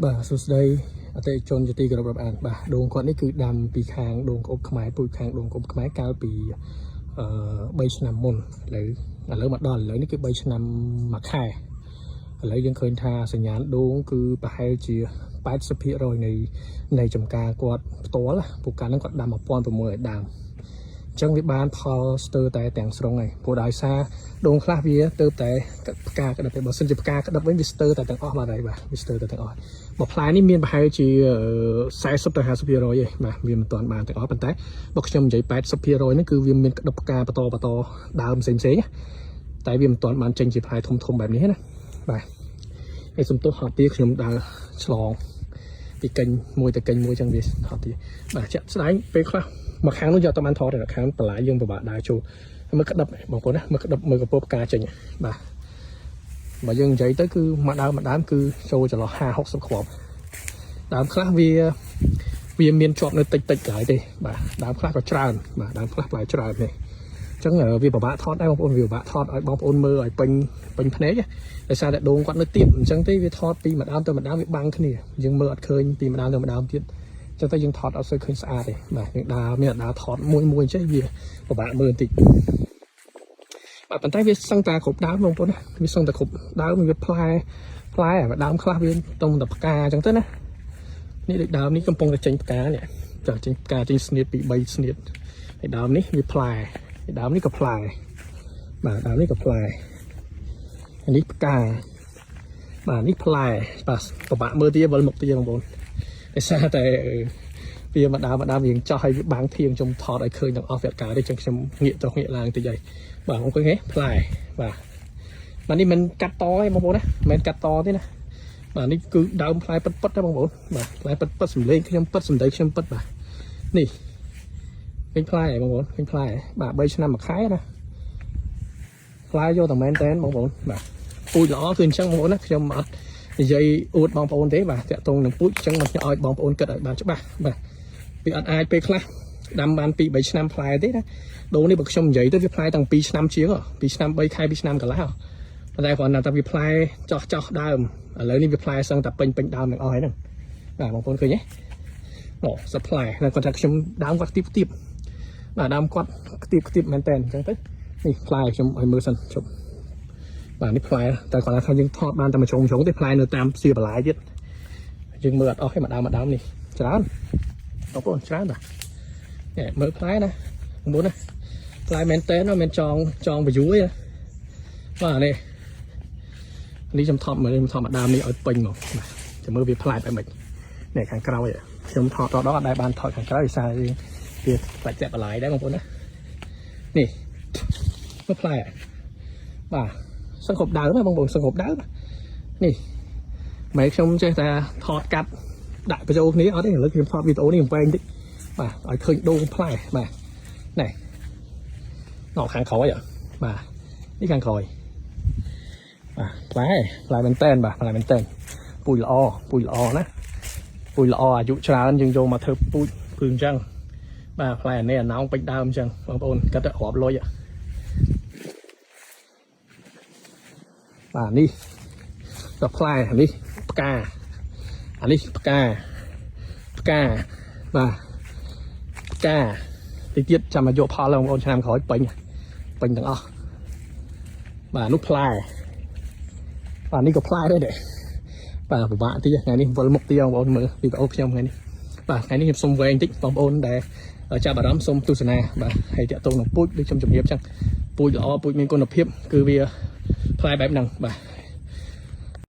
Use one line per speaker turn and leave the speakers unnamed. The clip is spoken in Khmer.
បាទសួស្តីអតិថិជនជាទីគោរពរាប់អានបាទដូងគាត់នេះគឺដាំពីខាងដូងក្អប់ខ្មែរពូជខាងដូងក្អប់ខ្មែរកាលពីអឺ3ឆ្នាំមុនឥឡូវមកដល់ឥឡូវនេះគឺ3ឆ្នាំមួយខែឥឡូវយើងឃើញថាសញ្ញាណដូងគឺប្រហែលជា80%នៃចំការគាត់ផ្ទាល់ណាពូកាលហ្នឹងគាត់ដាំ1600ដើមអញ្ចឹងវាបានផលស្ទើរតែទាំងស្រុងហើយព្រោះដោយសារដូងខ្លះវាទៅតែផ្កាក្តឹបទេបើសិនជាផ្កាក្តឹបវិញវាស្ទើរតែទាំងអស់បាទហើយបាទវាស្ទើរតែទាំងអស់ មួយផ្លែនេះមានប្រហែលជា40ទៅ50%ឯងបាទវាមិនទាន់បានទាំងអស់ប៉ុន្តែបើខ្ញុំនិយាយ80%ហ្នឹងគឺវាមានក្តឹបផ្កាបន្តបន្តដើមផ្សេងផ្សេងៗណាតែវាមិនទាន់បានចេញជាផ្លែធំធំបែបនេះណាបាទហើយសំទោសហត់ទាខ្ញុំដើរឆ្លងពីកេញមួយទៅកេញមួយចឹងវាហត់ទាបាទជាក់ស្ដែងពេលខ្លះមកខាងនោះយកតែបានថតតែខាងបន្លាយយើងពិបាកដើរចូលមើលក្តឹបបងប្អូនណាមើលក្តឹបមើលកពើផ្កាចេញបាទបើយើងនិយាយទៅគឺមួយដើមមួយដើមគឺចូលចន្លោះ50 60គ្រាប់ ដើមខ្លះវាវាមានជាប់នៅតិចតិចក្រោយទេបាទដើមខ្លះក៏ច្រើនបាទដើមខ្លះផ្លែច្រើននេះអញ្ចឹងវាពិបាកថតដែរបងប្អូនវាពិបាកថតឲ្យបងប្អូនមើលឲ្យពេញពេញភ្នែកដោយសារតែដូងគាត់នៅទៀតអញ្ចឹងទេវាថតពីម្ដងទៅម្ដងវាបាំងគ្នាយើងមើលអត់ឃើញពីម្ដងទៅម្ដងទៀតអញ្ចឹងទៅយើងថតអត់សូវឃើញស្អាតទេបាទយើងដើរមានដើរថតមួយមួយអញ្ចឹងវាពិបាកមើលបន្តិចបាទប៉ុន្តែវាសឹងតែគ្រប់ដើមបងប្អូនណាវាសឹងតែគ្រប់ដើមវាផ្លែផ្លែដើមខ្លះវាតុងតែផ្កាអញ្ចឹងទៅណា នេះដូចដើមនេះកំពុងតែចេញផ្កានេះចាចេញផ្កាចេញស្នៀតពី3ស្នៀតហើយដើមនេះវាផ្លែហើយដើមនេះក៏ផ្លែបាទដើមនេះក៏ផ្លែហើយនេះផ្កាបាទនេះផ្លែបាទពិបាកមើលទៀតវិលមុខទៀតបងប្អូនដោយសារតែវាមកដើមមកដើមរៀងចោះឲ្យវាបាំងធៀងខ្ញុំថតឲ្យឃើញទាំងអស់វាអត់កើតទេចឹងខ្ញុំងាកទៅងាកឡើងតិចហើយបាទបងប្អូនឃើញទេផ្លែបាទបាទនេះមិនកាត់តទេបងប្អូនណាមិនមែនកាត់តទេណា បាទនេះគឺដើមផ្លែពិតពិតទេបងប្អូនបាទផ្លែពិតពិតសំលេងខ្ញុំពិតសំដីខ្ញុំពិតបាទនេះឃើញផ្លែហ៎បងប្អូនឃើញផ្លែហ៎បាទ3ឆ្នាំមួយខែណាផ្លែយកតែមែនតែនបងប្អូនបាទពូជល្អគឺអញ្ចឹងបងប្អូនណាខ្ញុំអត់និយាយអួតបងប្អូនទេបាទតាក់ទងនឹងពូជអញ្ចឹងមិនឲ្យបងប្អូនគិតឲ្យបានច្បាស់បាទវាអត់អាចពេលខ្លះដាំបាន2 3ឆ្នាំផ្លែទេណាដូងនេះបើខ្ញុំនិយាយទៅវាផ្លែតាំង2ឆ្នាំជាង2ឆ្នាំ3ខែ2ឆ្នាំកន្លះប៉ុន្តែគ្រាន់តែថាវាផ្លែចោះចោះដើម ឥឡូវនេះវាផ្លែសឹងតែពេញពេញដើមទាំងអស់ហើយហ្នឹងបាទបងប្អូនឃើញទេអូសផ្លែតែគាត់ថាខ្ញុំដើមគាត់ខ្ទាបខ្ទាបបាទដើមគាត់ខ្ទាបខ្ទាបមែនតើអញ្ចឹងទៅនេះផ្លែខ្ញុំឲ្យមើលសិនជប់បាទនេះផ្លែតែគាត់ថាយើងថតបានតែមួយជ្រុងជ្រុងទេផ្លែនៅតាមសៀបន្លាយទៀតយើងមើលអត់អស់ទេមួយដើមមួយដើមនេះច្រើនបងប្អូនច្រើនបាទនេះមើលផ្លែណាបងប្អូនណាផ្លែមែនតើមិនចងចងបយួយបាទនេះ នេះខ្ញុំថតមើលខ្ញុំថតមកដើមនេះឲ្យពេញមកបាទចាំមើលវាផ្លែបែបម៉េចនេះខាងក្រោយខ្ញុំថតដល់អត់ដែលបានថតខាងក្រោយដោយសារវាផ្លាច់តាក់បន្លាយដែរបងប្អូនណានេះមើលផ្លែបាទសឹងគ្រប់ដើមណាបងប្អូនសឹងគ្រប់ដើមនេះមិនខ្ញុំចេះតែថតកាត់ដាក់បញ្ចូលគ្នាអត់ទេឥឡូវខ្ញុំថតវីដេអូនេះវែងតិចបាទឲ្យឃើញដូងផ្លែបាទនេះណខាងក្រោយបាទនេះខាងក្រោយ បាទផ្លែផ្លែមែនតែនបាទផ្លែមែនតែនពូជល្អពូជល្អណាពូជល្អអាយុច្រើនយើងយកមកធ្វើពូជគឺអញ្ចឹងបាទផ្លែអានេះអាណោងពេញដើមអញ្ចឹងបងប្អូនគិតតែរាប់លុយបាទនេះដល់ផ្លែនេះផ្កាអានេះផ្កាផ្កាបាទផ្កាតិចទៀតចាំមកយកផលបងប្អូនឆ្នាំក្រោយពេញពេញទាំងអស់បាទនោះផ្លែ បាទនេះក៏ផ្លែដែរដែរបាទពិបាកតិចថ្ងៃនេះវិលមុខតិចបងប្អូនមើលវីដេអូខ្ញុំថ្ងៃនេះបាទថ្ងៃនេះខ្ញុំសុំវែងតិចបងប្អូនដែលចាប់អារម្មណ៍សូមទស្សនាបាទហើយតាក់ទងនឹងពូជដូចខ្ញុំជំរាបចឹងពូជល្អពូជមានគុណភាពគឺវាផ្លែបែបហ្នឹងបាទ